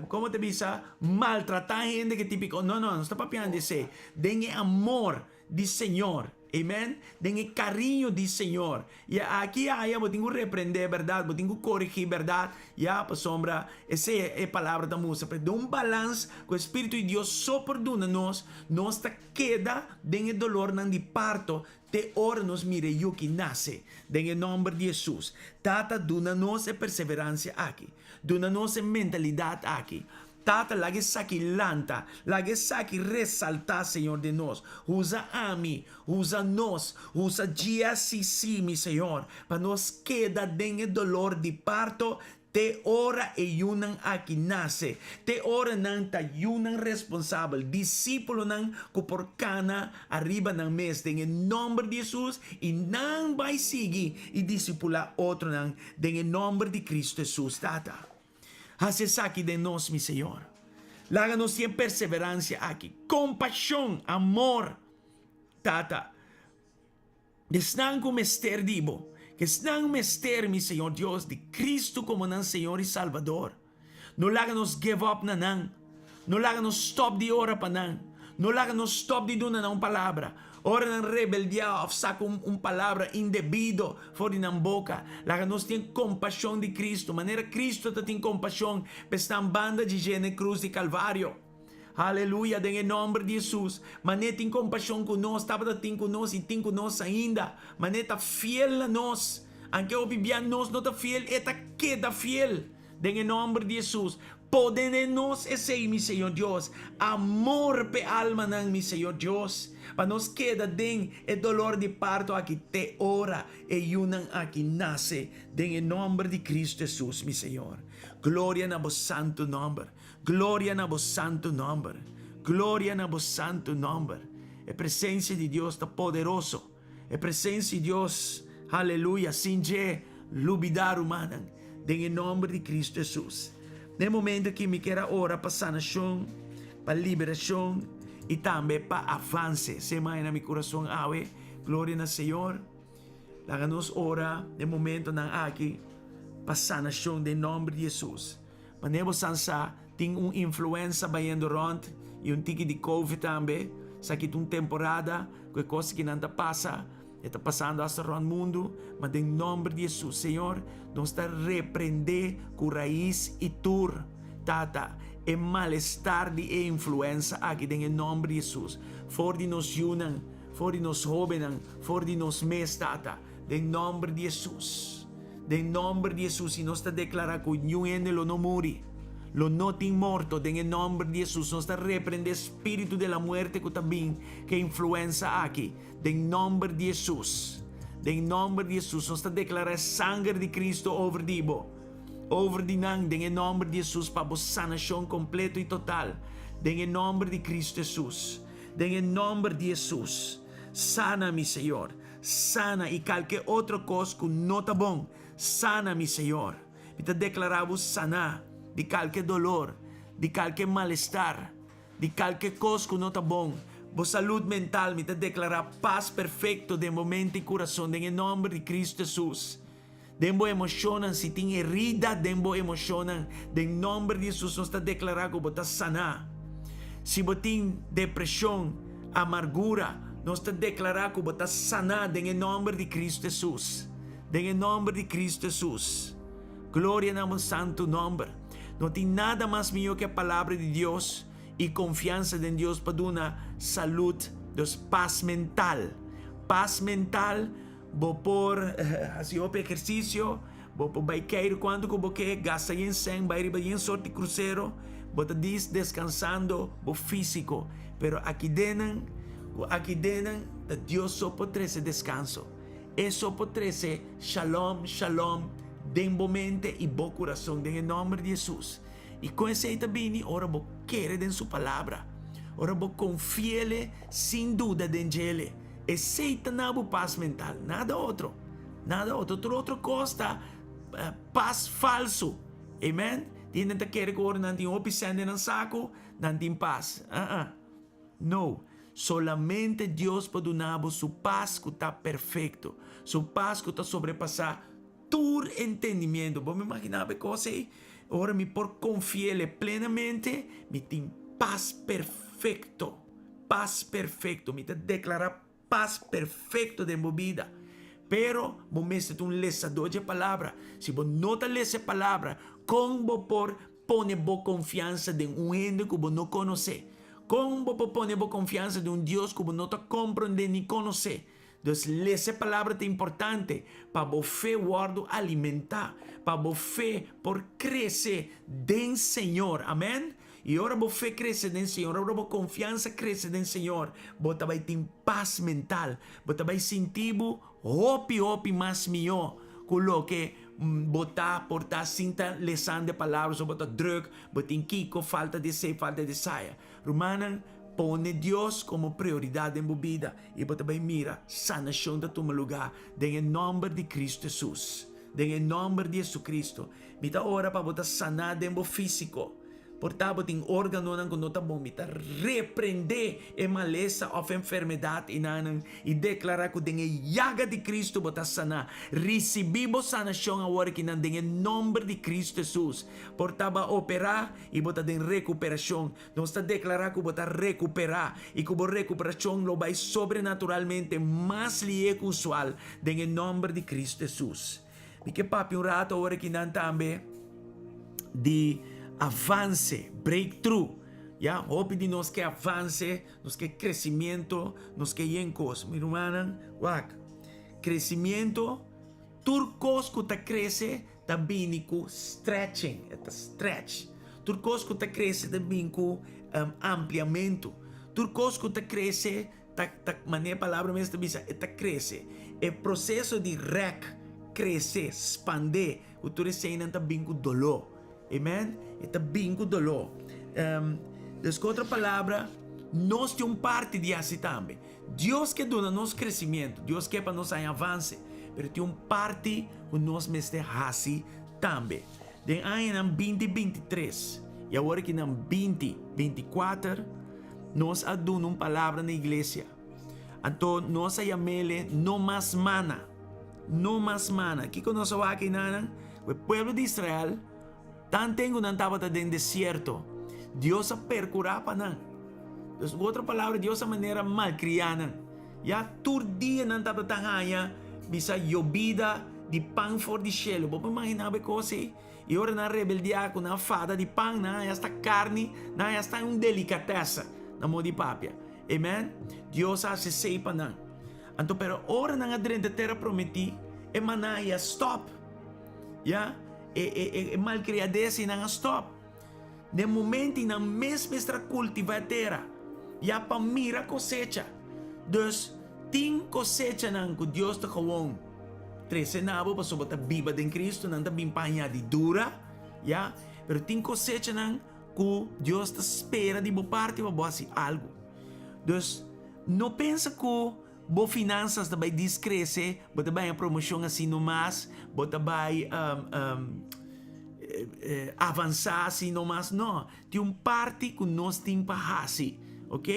Speaker 1: komo ta bisa, maltratá hende ke tipiko. No, no, nos ta papiando di esei. Den e amor di Señor. Amen. Den e cariño di Señor. Y aki aya bo tin cu reprende berdad, bo tin cu corigi berdad, ya, pasobra esey e palabra ta mustra. Pero den un balans cu e Spiritu di Dios so por duna nos, nos ta keda den e dolornan di parto te ora nos mira e yu ki nace. Den e nomber di Jesus. Tata, duna nos e perseverancia aki. Duna nos e mentalidad aki. Tata, laga esaki lanta, laga esaki resaltá, Señor, den nos. Usa ami, usa nos, usa GSCC, mi Señor, pa nos keda den e dolor di parto te ora e yunan aki nase, te ora nan ta yunan responsabel, disípulonan ku por kana ariba nan mes den e nòmber di Hesus i nan bai sigui i disipulá otronan den e nòmber di Kristu Hesus, Tata. Hasi esaki den nos, mi Señor. Laga nos tin e perseveransia aki, kompashon, amor, Tata. Esnan ku mester di Bo, esnan mester, mi Señor Dios, di Kristu komo nan Señor i Salbador. No laga nos give up na nan. No laga nos stop di ora pa nan. No laga nos stòp di duna nan un palabra. Ora nan rebeldiá òf saka un palabra indebido for di nan boka, laga nos tin kompashon di Kristu, manera Kristu ta tin kompashon pa esnan banda dje dje na e krus di Kalvario. Aleluya! Den e nòmber di Hesus. Man'é tin kompashon ku nos, tabata tin ku nos i tin ku nos ainda. Man'é ta fiel na nos. Anke hopi bia nos no ta fiel, e ta keda fiel. Den e nòmber di Hesus. Pone den nos esei, mi Señor Dios, amor p'e almanan, mi Señor Dios, pa nos keda den e dolor di parto aki te ora e yunan aki nase, den e nòmber di Cristo Hesus, mi Señor. Gloria na bo santu nòmber. Gloria na bo santu nòmber. Gloria na bo santu nòmber. E presensia di Dios ta poderoso. E presensia di Dios, aleluya, sin dje lubidá rumannan, den e nòmber di Cristo Hesus. Na e momento aki mi kier a ora pa sanashon, pa liberashon i tambe pa avanse. Esei maya na mi kurason awe. Gloria na Señor. Laga nos ora den momentonan aki pa sanashon den nòmber di Hesus. Manera bo san sa, tin un influenza bayendo rond y un tiki di covid tambe. Esaki ta un temporada cu e cos kinan ta pasa. E ta pasando hasta rond mundo. Ma den nomber di Jesus, Señor, nos ta reprende cu rais y tur, Tata, e malestar di e influenza aki den e nomber di Jesus. For di nos yunan, for di nos hobennan, for di nos mes, Tata, den nomber di Jesus. Den nomber di Hesus i nos ta deklará ku niun hende lo no muri. Lo no tin morto. Den e nomber di Hesus nos ta reprendé spiritu de la muerte ku ta bin ku e influensa aki. Den nomber di Hesus. Den nomber di Hesus nos ta deklará e sanger di Cristo over di bo, over di nan den e nomber di Hesus pa bo sanashon kompleto i total. Den e nomber di Cristo Hesus. Den e nomber di Hesus. Sana mi, Señor. Sana i kalke otro kos ku no ta bon. Sana mi, Señor. Mi ta deklará bo saná di kalke dolor, di kalke malestar, di kalke kos ku no ta bon. Bo salud mental, mi ta deklará pas perfekto den bo mente i kurason den e nòmber di Kristu Hesus. Den bo emoshonnan, si tin herida den bo emoshonnan, den nòmber di Hesus nos ta deklará ku bo ta saná. Si bo tin depreshon, amargura, nos ta deklará ku bo ta saná den e nòmber di Kristu Hesus. Den e nòmber di Kristu Hesus. Gloria na bo santu nòmber. No tin nada mas mihó ku e Palabra di Dios i konfiansa den Dios pa duna salud, dus pas mental. Pas mental. Bo por hasi hopi ehersisio, bo por bai keiru kuantu ku bo ke, gasta yen sèn, bai riba yen sort di krusero, bo ta dis deskansando bo físiko. Pero aki dennan, ku aki dennan ta Dios so por trese deskanso. E so por trese shalom, shalom den bo mente i bo kurason den e nòmber di Hesus. I kon esei ta bini? Ora bo kere den su palabra, ora bo konfi'Ele sin duda den djele. Esei ta na bo pas mental, nada otro. Nada otro. Tur otro kos ta pas falso. Amen. Tin hende ta kere ku ora nan tin hopi sèn den nan saku, nan tin pas. Uh-uh. No. Solamente Dios por duna bo su pas ku ta perfekto. Su pas ku ta sobrepasá tur entendimiento. Bo mi imaginá bo e kos ei? Ora mi por konfi'El plenamente, mi tin pas perfekto. Pas perfekto. Mi ta deklará pas perfekto den bo bida. Pero bo mester ta un lesadó dje Palabra. Si bo no ta lesa e Palabra, kon bo por pone bo konfiansa den un hende ku bo no konosé? Kon bo por pone bo konfiansa den un Dios ku bo no ta komprondé ni konosé? Dus lesa e Palabra ta importante pa bo fe wòrdu alimentá, pa bo fe por krese den Señor. Amèn. I ora bo fe krese den Señor, ora bo konfiansa krese den Señor, bo ta bai tin pas mental. Bo ta bai sinti bo hopi, hopi mas mihó ku loke bo ta por ta sin ta lesando e Palabra, so bo ta drùk, bo tin kiko, falta di esei, falta di esaya. Rumannan, pone Dios komo prioridat den bo bida i bo ta bai mira sanashon ta tuma lugá den e nòmber di Kristu Hesus. Den e nòmber di Jesucristo, mi ta ora pa bo ta saná den bo físiko. Por ta bo tin órganonan ku no ta bon. Mi ta reprendé e malesa òf enfermedat enanan i deklará ku den e yaga di Kristu bo ta saná. Risibí bo sanashon awor akinan den e nòmber di Kristu Hesus. Por ta bo a operá i bo ta den rekuperashon. Nos ta deklará ku bo ta rekuperá i ku bo rekuperashon lo bai sobrenaturalmente mas lihé ku usual den e nòmber di Kristu Hesus. Mi ke papia un rato awor akinan tambe di avance, breakthrough. Ya, hopi di nos ke avance, nos ke crecimiento, nos ke yen kos. Mi rumannan, wak, crecimiento, tur kos ku ta crece ta bini ku stretching, e ta stretch. Tur kos ku ta crece ta bini ku um, ampliamento. Tur kos ku ta crece Ta ta manera e palabra mes ta bisa, e ta krese. E proseso di rèk, krese, spandé, ku tur eseinan ta bin ku doló. Amen? E ta bin ku doló. Um, dus ku otro palabra, nos tin un parti di hasi tambe. Dios ke duna nos kresimiento, Dios ke pa nos haña avanse, pero tin un parti ku nos mester hasi tambe. Den añanan 2023 i awor akinan 2024, Nos a duna un palabra na iglesia. Anto nos a yam'ele no mas mana. No mas mana. Kiko nos a wak einanan? Ku e pueblo di Israel, tanten ku nan tabata den desierto, Dios a perkurá pa nan. Dus ku otro palabra, Dios a manera malkriá nan. Ya tur dia nan tabata haña bisa yobida di pan for di shelu. Bo por imaginá bo e kos ei? I ora nan rebeldiá ku nan fada di pan, nan haña hasta karni, nan haña hasta un delikatesa na moda di papia. Amen. Dios a hasi esei pa nan. Anto pero ora nan a drenta e tera prometí, e maná a stòp. Ya, e e e e malkriadesa ei nan a stòp. Den momento ei nan mes mester a kultivá e tera, ya pa mira kosecha. Dus, tin kosechanan ku Dios ta gewoon trese na bo pasobra bo ta biba den Kristu, nan ta bin pa añadidura, ya. Pero tin kosechanan ku Dios ta spera di bo parti pa bo hasi algu. Dus, no pensa ku bo finansas ta bai diskrese, bo ta bai haña promoshon asina nomas, bo ta bai avansá asina nomas. No, tin un parti ku nos tin pa hasi, ok?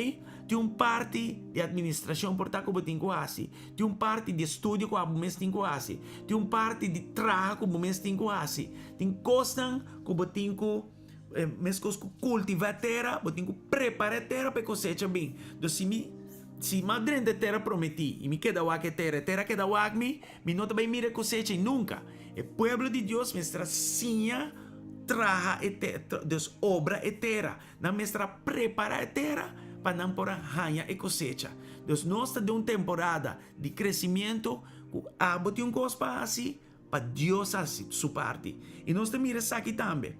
Speaker 1: Tin un parti di administrashon por ta ku bo tin ku hasi, tin un parti di estudio ku abo mes tin ku hasi, tin un parti di traha ku bo mes tin ku hasi, tin kosnan ku bo tin ku Meskos ku kultivá e tera, bo tin ku prepará e tera pa e kosecha bin. Entonces, si mi, si mi a drenta e tera prometí i mi keda wak e tera, e tera keda wak mi, mi no ta bai mira e kosecha ei nunka. E pueblo di Dios mester a siña traha e tera, dus obra e tera. Nan mester a prepará e tera pa nan por a haña e kosecha. Dus nos ta den un temporada di kresimiento ku abo tin un kos pa hasi, Pa Dios hasi su parti. I nos ta mira esaki tambe.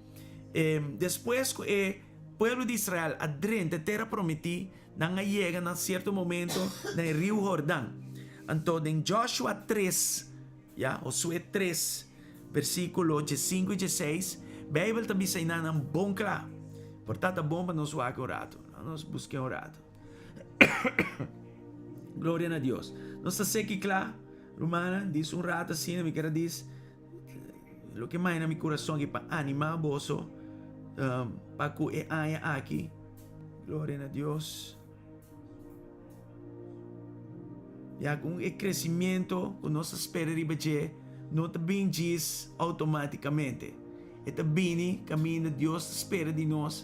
Speaker 1: Despues ku e pueblo di Israel a drenta e Tera Prometí, nan a yega na sierto momento na e Riu Hordan. Anto den Joshua tres, ya, Josué tres, versíkulo diesinku i dieseis, Beibel ta bisa enanan bon kla. Por ta ta bon pa nos wak un ratu. Nos busk'é un ratu. Gloria na Dios. Nos ta seki kla. Rumannan, dis un rato asina mi ker a dis loke mai na mi kurason aki pa animá boso pa ku e aña aki. Gloria na Dios. Ya ku e kresimiento ku nos ta spera riba dje no ta bin djis outomátikamente. E ta bini kaminda Dios ta spera di nos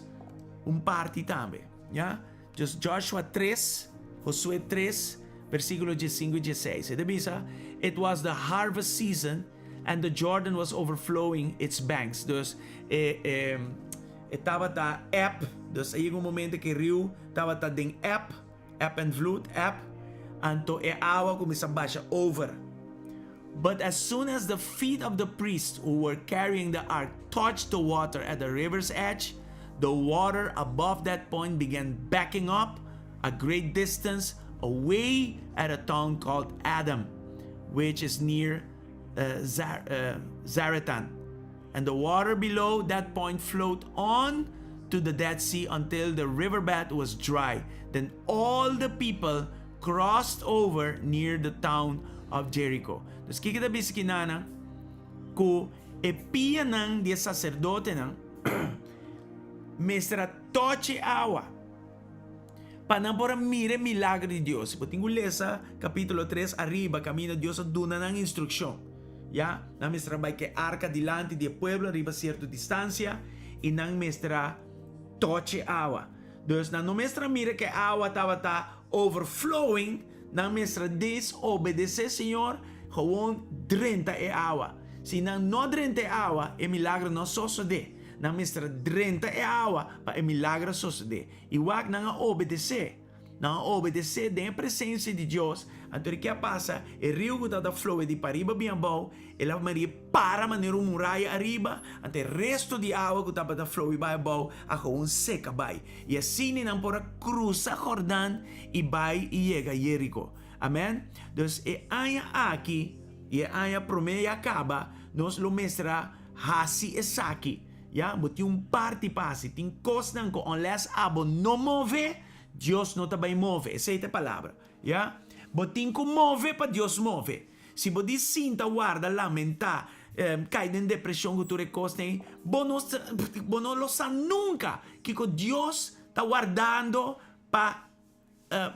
Speaker 1: un parti tambe. Ya. Just Joshua tres, Josué tres, versíkulo diesinku i dieseis. E ta bisa, It was the harvest season and the Jordan was overflowing its banks. Dus e e e tabata eb, dus a yega un momento ku e riu tabata den eb, eb en vloed, eb, anto e awa kuminsá basha over. But as soon as the feet of the priests who were carrying the ark touched the water at the river's edge, the water above that point began backing up a great distance away at a town called Adam, which is near uh, Zar uh, Zaretan. And the water below that point flowed on to the Dead Sea until the riverbed was dry. Then all the people crossed over near the town of Jericho. Dus kiko ta bisa kinana? Ku e pianan di e saserdotenan. mester a touch e awa pa nan por a mira e milagro di Dios. Bo tin ku lesa kapítulo tres ariba kaminda Dios a duna nan instrukshon. Ya, nan mester a bai ku e arka dilanti di e pueblo riba sierto distansia i nan mester a touch e awa. Dus nan no mester a mira ku e awa tabata overflowing, nan mester a desobedesé Señor, gewoon drenta e awa. Si nan no drenta e awa, e milagro no a sosodé. Nan mester a drenta e awa pa e milagro a sosodé. I wak nan a obedesé. Nan a obedesé den e presensia di Dios. Anto di ke a pasa? E riu ku tabata floe di pariba bin abou, el a maria para manera un muraya ariba, anto e resto di awa ku tabata floe bai abou a gewoon seka bai. I asina nan por a krusa Jordan i bai i yega Jeriko. Amen. Dus e aña aki i e aña promé ya kaba, nos lo mester a hasi esaki. Ya, bo tin un parti pa hasi. Tin kosnan ku unless abo no move, Dios no ta bai move. Esei ta e palabra. Ya. Bo tin ku move pa Dios move. Si bo di sinta warda, lamentá, kai den depreshon ku tur e kosnan ei, bo no bo no lo sa nunka kiko Dios ta wardando pa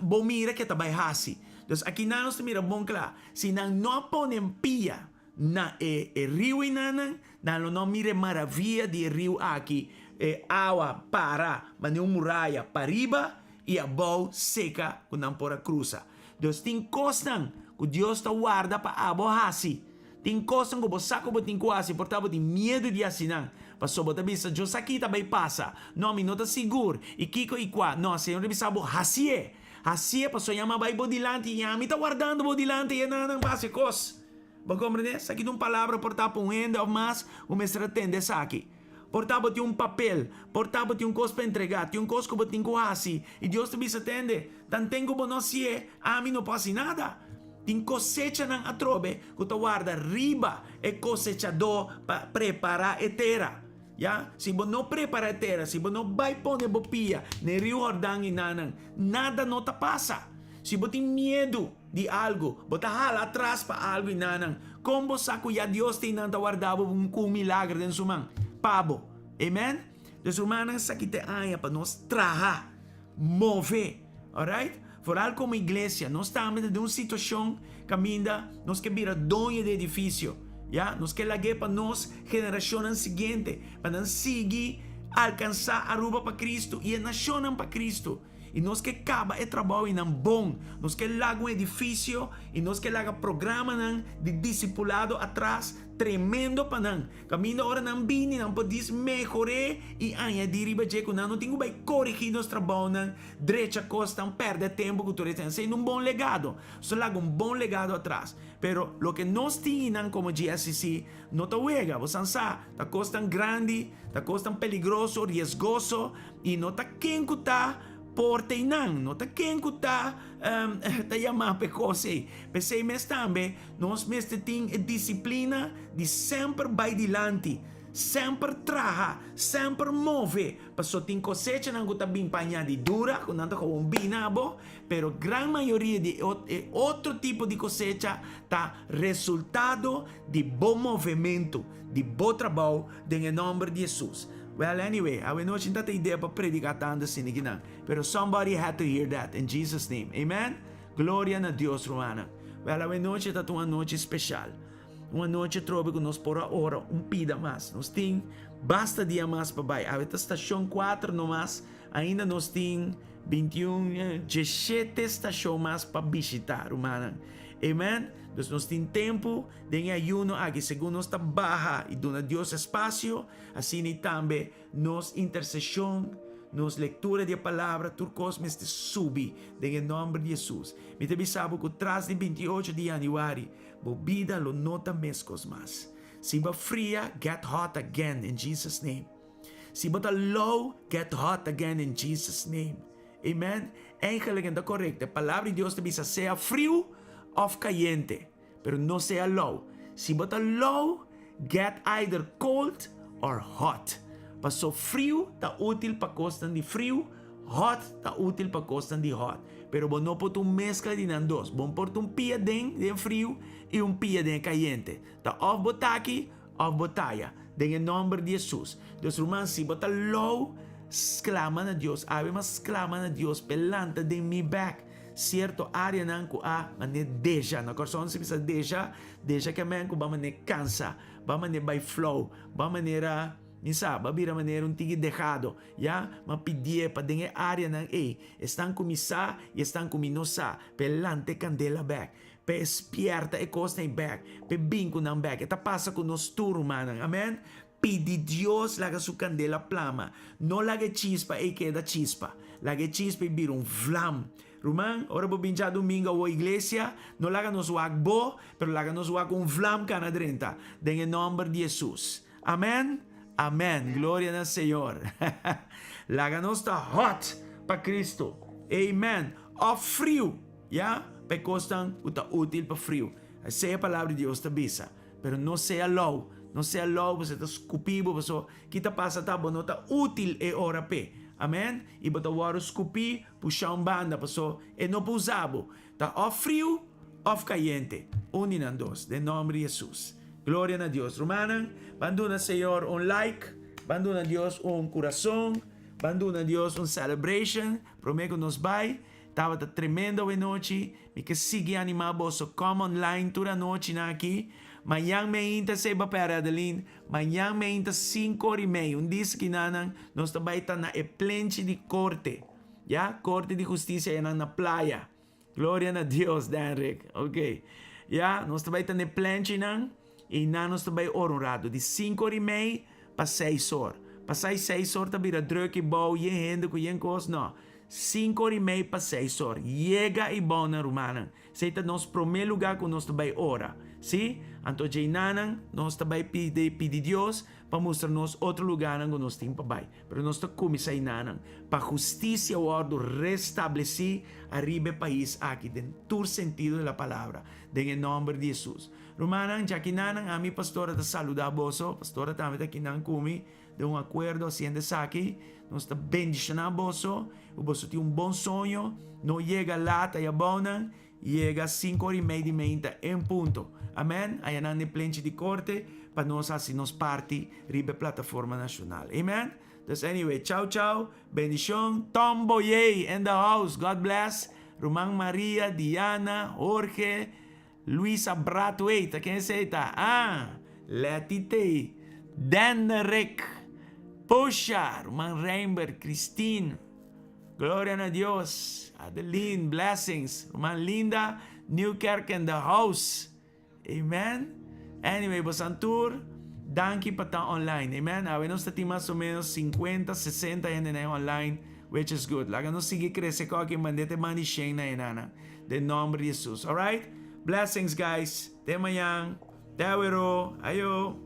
Speaker 1: bo mira ke ta bai hasi. Dus akinan nos ta mira bon kla, si nan no a pone pia na e e riu einanan, nan lo no mira e maravia di e riu aki, e awa para manera un muraya pariba i abou seka ku nan por a krusa. Dus tin kosnan ku Dios ta warda pa abo hasi. Tin kosnan ku bo sa ku bo tin ku hasi, por ta bo tin miedu di hasi nan. Pasobra bo ta bisa, Djo sa ki ta bai pasa. No, mi no ta sigur. I kiko i kua. No, Señor ta bisa bo, Hasié! Hasié, pasobra yama bai bo dilanti i ami ta wardando bo dilanti i e nannan pa hasi e kos. Bo komprendé? Esaki ta un palabra por ta pa un hende òf mas ku mester a tende esaki. Por ta bo tin un papel, por ta bo tin un kos pa entregá, tin un kos ku bo tin ku hasi, i Dios ta bisa, Tende, tanten ku bo no hasié, ami no por hasi nada. Tin kosechanan atrobe ku ta warda riba e kosechadó pa prepará e tera. Ya, si bo no prepará e tera, si bo no bai pone bo pia na e riu Hordan i nanan, nada no ta pasa. Si bo tin miedu di algu, bo ta hala atras pa algu i nanan, kon bo sa ku ya Dios tin nan ta warda bo ku un milager den su man pa bo? Amen? Dus rumannan, esaki ta e aña pa nos traha. Move. Alright? Vooral como iglesia, nos tambe ta den un situacion caminda nos ke bira doño di edificio. Ya? Nos ke lag'é pa nos generacionnan siguiente, pa nan sigui alcansa Aruba pa Cristo y e nacionnan pa Cristo. Y nos ke caba e trabao y nan bon. Nos ke laga un edificio y nos ke laga programanan di discipulado atras tremendo pa nan. Kaminda ora nan bini, nan por dis mehor'é i añadí riba dje ku nan no tin ku bai korigí nos trabounan, drecha kosnan, pèrdè tempu ku tur esei. Esei no un bon legado. Nos ta laga un bon legado atras. Pero loke nos tin i nan komo GSCC no ta wega. Bo san sa, ta kosnan grandi, ta kosnan peligroso, riesgoso i no ta ken ku ta por ta einan, no ta ken ku ta ta yamá pa e kos ei. P'esei mes tambe Nos mester tin e disiplina di semper bai dilanti, semper traha, semper move, paso tin kosechanan ku ta bin pa añadidura, ku nan ta gewoon bin na bo, pero gran mayoria di e otro tipo di kosecha ta resultado di bo movementu, di bo trabou den e nòmber di Hesus. Well, anyway, awe nochi no ta ta idea pa prediká tantu asina kinan, pero somebody had to hear that in Jesus name. Amen? Gloria na Dios, rumannan. Wèl, awe nochi ta ta un anochi speshal. Un anochi atrobe ku nos por a ora un pida mas. Nos tin basta dia mas pa bai. Awe ta stashon kuater nomas. Ainda nos tin bintiun, dieshete stashon mas pa bishitá, rumannan. Amen. Dus nos tin tempu den e ayuno aki. Segun nos ta baha i duna Dios espasio, asina i tambe Nos interseshon, nos lektura di e palabra, tur kos mester subi den e nòmber di Hesus. Mi ta bisa bo ku tras di 28 di yanüari, bo bida lo no ta meskos mas. Si bo a fria, get hot again in Jesus name. Si bo ta low, get hot again in Jesus name. Amen. Eigenlijk en ta korekto. E palabra di Dios ta bisa sea friu òf kayente. Pero no sea lou. Si bo ta lou, get either cold or hot. Paso friu ta útil pa kosnan di friu, hot ta útil pa kosnan di hot. Pero bo no por ta un meskla di nan dos. Bo no por ta un pia den den friu i un pia den e kayente. Ta òf bo ta aki òf bo ta aya. Den e nòmber di Hesus. Dus ruman, si bo ta lou, Sklama na Dios. Awe m'a sklama na Dios p'e lanta den mi bèk sierto áreanan ku a manera deja. Na Kòrsou nos ta bisa deja, deja ke men ku bo a manera kansa, bo a manera bai flou, bo a manera, mi sa, bo a bira manera un tiki dejado. Ya, m'a pidié pa den e áreanan ei, esnan ku mi sa i esnan ku mi no sa, p'e lanta e kandela bèk, p'e spièrta e kosnan ei bèk, p'e bin ku nan bèk. E ta pasa ku nos tur, rumannan. Amèn. Pidi Dios laga su kandela plama. No laga e chispa ei keda chispa. Laga e chispa ei bira un vlam. Ruman, ora bo bin djadumingu awor iglesia, no laga nos wak bo, pero laga nos wak un vlam kana drenta, den e nòmber di Hesus. Amen? Amen. Gloria na Señor. Laga nos ta hot pa Cristo. Amen. Of friu, ya, pa e kosnan ku ta útil pa friu. Esei e Palabra di Dios ta bisa. Pero no sea lou. No sea lou pasobra e ta skupi bo pasobra ki ta pasa ta bo no ta útil e ora p'e. Amen. I bo ta wòrdu skupí pushá un banda pasobra e no por usa bo. Ta òf friu òf kayente. Un di nan dos. Den nòmber di Hesus. Gloria na Dios. Rumannan, ban duna Señor un like. Ban duna Dios un kurason. Ban duna Dios un celebration promé ku nos bai. Tabata tremendo awenochi. Mi ke sigui animá boso come online tur anochinan aki. Mañan meinta esei ba pèrdè Adeline. Mañan meinta sinku ora i mei, un di skinanan, nos ta bai ta na e plenchi di korte. Ya, Korte di Hustisia enan na playa. Gloria na Dios, Denrick. Ok. Ya, nos ta bai ta na e plenchinan i nan nos ta bai ora un ratu, di sinku ora i mei pa seis or. Pasai seis or ta bira druk i bou, yen hende ku yen kos, no. Sinku or i mei pa seis or. Yega i bou nan rumannan. Esei ta nos promé lugá ku nos ta bai ora. Sí? Anto djeinanan nos ta bai pidi pidi Dios pa mustra nos otro lugánan ku nos tin pa bai. Pero nos ta kuminsá einanan pa hustisia wòrdu restablesí ariba e pais aki den tur sentido di la palabra, den e nòmber di Hesus. Rumannan, djakinanan ami pastora ta saludá boso. Pastora tambe ta kinan ku mi. Den un akuerdo hasiendo esaki, nos ta bendishoná boso, ku boso tin un bon soño, no yega lat aya abounan, yega sinku ora i mei di meinta en punto. Amen. Ayanan den plenchi di korte pa nos hasi nos parti riba e plataforma nashonal. Amen. Dus anyway, chau chau, bendishon, Tom Boyé in the house, God bless, ruman Maria, Diana, Jorge, Luisa Brathwaite, ta ken esei ta? Ah, Letty t'ei, Denrick, Posha, ruman Reinbert, Christine, Gloria na Dios, Adeline, blessings, ruman Linda, Newkerk in the house, amen. Anyway, bosan tur, danki pa ta online, amen. Awe nos ta tin mas o menos 50, 60 hende na e online, which is good. Laga nos sigui crece koki, mand'e te mandi shen na e nana. Den nomber di Jesus. Alright? Blessings guys. Te mañan. Te awero. Ayo.